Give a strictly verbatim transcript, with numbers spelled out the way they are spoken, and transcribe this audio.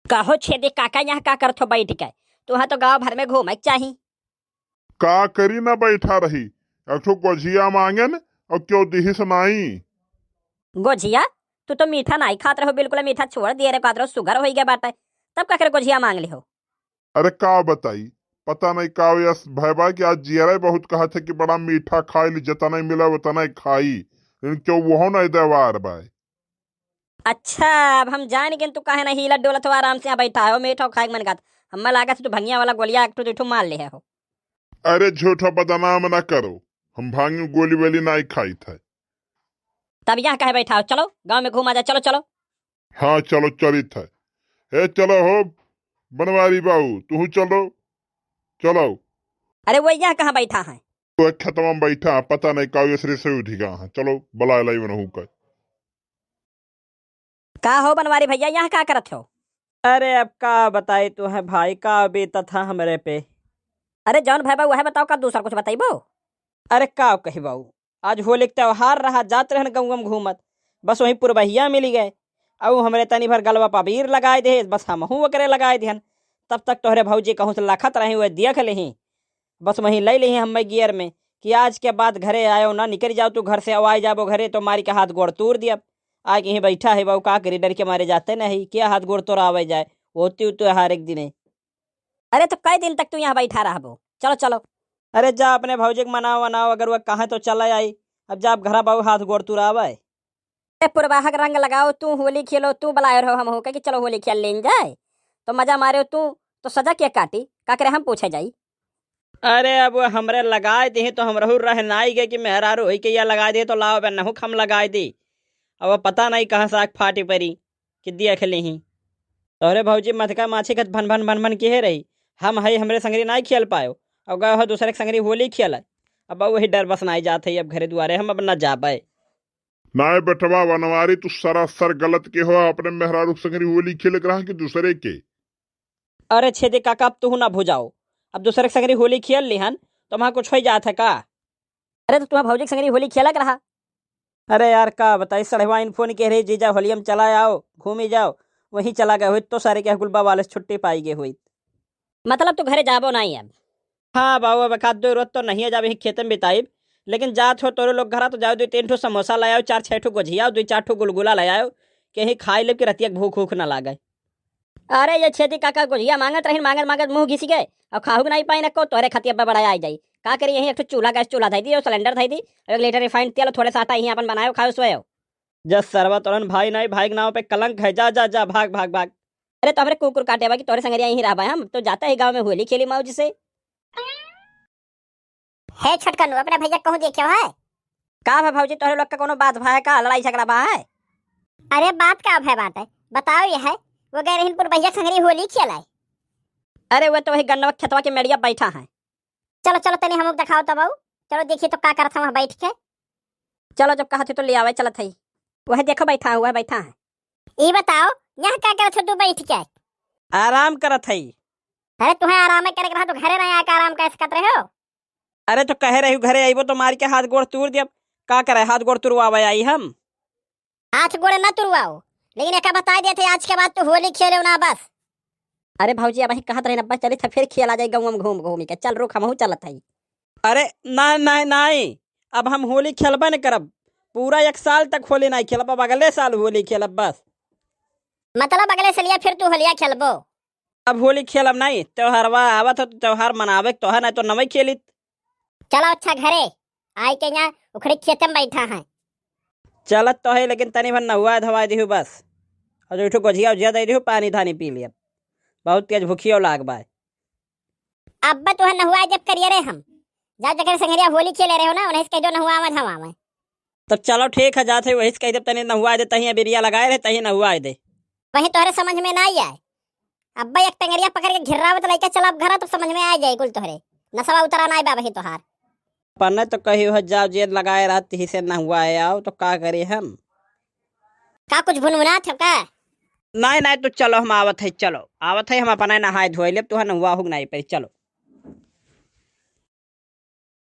कहो छेदी काका, यहाँ का करत हो बैठ के? तुहाँ तो गाँव भर में घूमे के चाही। का करी ना, बैठा रही, एक ठो गोझिया मांगेन और केहू दिहिस नाई। गोझिया? तू तो मीठा नाई खात रहो, बिल्कुल मीठा छोड़ दिए रहे, कहत रहो sugar होई गया बाटे, तब का करे गोझिया मांग लिहो? अरे का बताई, पता नहीं का यस भय बा कि आज जियरा बहुत कहत है कि बड़ा मीठा खाई ली, जितना मिला उतना ही खाई, लेकिन केहू वहो नहीं देवार बाय। अच्छा, अब हम जान गए तू काहे ना हिलत डोलत हो, आराम से यहाँ बैठा हो, मीठा खाए के मन करत। हमें लागत है तू भंगिया वाला गोलिया एक ठो दू ठो मार ले हो। अरे झूठा बदनाम ना करो, हम भांगी गोली वोली नाई खाइत है। तब यहाँ काहे बैठा हो, चलो गाँव में घूमा जा, चलो चलो। हाँ चलो चलित है। ए चलो हो बनवारी बाबू, तू चलो, चलो। अरे वो यहाँ कहाँ बैठा है? वो खेतवा में बैठा है, पता नहीं का ओसरे से उठ गया है। चलो बला लाई बनहू का। का हो बनवारी भैया, यहाँ का करत हो? अरे अब का बताई तू है भाई, का बीतत है हमरे पे। अरे जौन भय बा वह बताओ, का दूसर कुछ बताइबो? अरे का कही बाऊ, आज होली के त्योहार रहा, जात रहन गउँवा में घूमत, बस वहीं पुरबहिया मिली गए। अउ हमरे तनी भर गलवा पर अबीर लगाए दे, बस हमहूँ ओकरे लगाए दिहन। तब तक तोहरे भौजी कहूँ से लखत रही, वह देख लेही। बस वहीं ले लेही हमें गियर में कि आज के बाद घरे आयो ना, निकल जाओ तू घर से, अउ आए जाबो घरे तो मारी के हाथ गोड़ तोड़ दियब। आए के यहीं बैठा है बाऊ, का करी, डर के मारे जाते नहीं, क्या हाथ गोड़ तोड़ आवे जाए, होती तो हार एक दिने। अरे तो कई दिन तक तू यहाँ बैठा रहबो? चलो चलो। अरे जा अपने भौजी के मनाओ वनाओ, अगर वह कहे तो चला आई। अब जा अब घरा बाऊ हाथ गोड़ तुरावे। ए पुरवाहक रंग लगाओ तू, होली खेलो तू, बुलाए रहो हमहू के कि चलो होली खेल लेन जाए। तो मजा मारे तू, तो सजा के काटी, का करे हम पूछे जाई। अरे अब वो हमरे लगाए दिही तो हमरहू रह नाई गए कि मेहरारू होई के या लगाए दिही तो लाओ बे नहू हम लगाए दी। अब वो पता नहीं कहाँ से आग फाटी परी। कि देख लेही। तोहरे भौजी मथका माछी खत भन भन भन भन किहे रही। हम हई, हमरे संगरी नाई खेल पायो। अब गए हो दूसरे के संगरी होली खेले। अब वही डर बस नाई जात है, अब घरे दुआरे हम अब न जाबे। नाय बेटवा बनवारी, तू सरासर गलत के हो, अपने मेहरारू के संगरी होली खेले के रहा कि दूसरे के? अरे छेदी काका, अब तू ना भुजाओ, अब दूसरे के संगरी होली खेल लिहन तो वहाँ कुछ हो जात है का? अरे तो तुम्हार भौजी के संगरी होली खेला के रहा। अरे यार का बताई, सड़वाइन फोन के रहे, जीजा होलिया में चला आओ, घूमी जाओ, वहीं चला गए हुई तो सारे के गुलबा वाले से छुट्टी पाई गए हुई। मतलब तू घरे जाबो नहीं अब? हाँ बाबू, अब एक आध दो रोज तो नहीं जाबे, यहीं खेते में बिताइब, लेकिन जात हो तोरे लोग घरा तो जाओ, दो तीन ठो समोसा ले आओ, चार छह ठो गोझिया, दो चार ठो गुलगुला ले आओ, कहीं खाई लेब कि रतिया के भूख ऊख ना लागे। अरे ये छेदी काका गोझिया मांगत रहिन, मांगत मांगत मुंह घिस गए, अब खाहू के नहीं पाइन एको, तोहरे खतिया पे बड़ा आई जाई। का करी, यहीं एक ठो चूल्हा, गैस चूल्हा धई दी, और सिलेंडर धई दी, और एक लीटर रिफाइंड तेल, थोड़े सा आटा यहीं अपन बनायो खाओ सोयो। जस सरवा तोरन भाई नहीं, भाई के नाव पे कलंक है, जा जा जा, भाग भाग भाग। अरे तो हमरे कुकुर काटे बा कि तोहरे संगरिया यहीं रहबा, हम तो जाता ही गाँव में होली खेली मौज से। हे छोटकनू, अपने भैया कहूँ देखे है? का भा भौजी, तोहरे लोग का कोनो बात भा है का? लड़ाई झगड़ा बा है? अरे बात का भय बात है, बताओ ये है, वो गए रहिन पुरबहिया संगरी होली खेलाए। अरे वो तो वही गन्नवा खेतवा के मेड़िया बैठा है। चलो चलो तनी हमको दिखाओ तो बाऊ, चलो देखिए तो का करत है वहाँ बैठ के। चलो जब कहत है तो ले आवे चलत है। वह देखो बैठा है, वह बैठा है। ई बताओ यहाँ का करत हो तू बैठ के? आराम करत है। अरे तुम्हें आराम करे के रहा तो घरे ना आके आराम कर सकत रहे हो? अरे तो कहे रही घरे आइबो तो मार के हाथ गोड़ तोड़ दियब। का करे, हाथ गोड़ तुड़वावे आई हम? हाथ गोड़ ना तुड़वाओ, लेकिन एका बताई देते आज के बाद तू होली खेले ना बस। अरे भौजी अब कहत रहे अब्बा चली था फिर खेला जाए गाँव में घूम घूम के। चल रुक हमहू चलत है। अरे ना ना ना, अब हम होली खेलबे न करब, पूरा एक साल तक होली नहीं खेलब, अब अगले साल होली खेलब बस। मतलब अगले सालिया फिर तू होलिया खेलबो? अब होली खेलब नहीं, त्योहारवा आवत हो तो त्योहार मनावे के तोहर, नहीं तो नवे खेलित। चलो अच्छा घरे, आई के यहाँ उखड़ी खेते में बैठा है। चलत तो है लेकिन तनी भर नहुआ धवाई दिहु बस, और जो इठो गोझिया उझिया दे दिहु, पानी धानी पी लियब, बहुत तेज भूखियो लाग बाय। अब्बे तुहे नहुआ जब करिए रे हम, जा जकर संगरिया होली खेले रहे हो ना, उन्हें से कह दो नहुआ आवे धवावे। तब चलो ठीक है, जात है वही से कह दे तनी नहुआ दे, तही बिरिया लगाए रहे तही नहुआ दे। वही तोहरे समझ में ना आए। अब्बा एक टंगरिया पकड़ के घिर्रावत लइके चला अब घरा, तब समझ में आ जाए कुल तोहरे। नसवा उतरा ना बा वही तोहार। पन्ने तो कही हो जाओ जेल लगाए रहत ही से नहुआ आओ तो का करी हम? का कुछ भुनभुनात हो का? नहीं नहीं, तो चलो हम आवत है, चलो आवत है, हम अपना नहाए धोए लेब, तुहार नहुआ हुक नहीं पड़ी, चलो।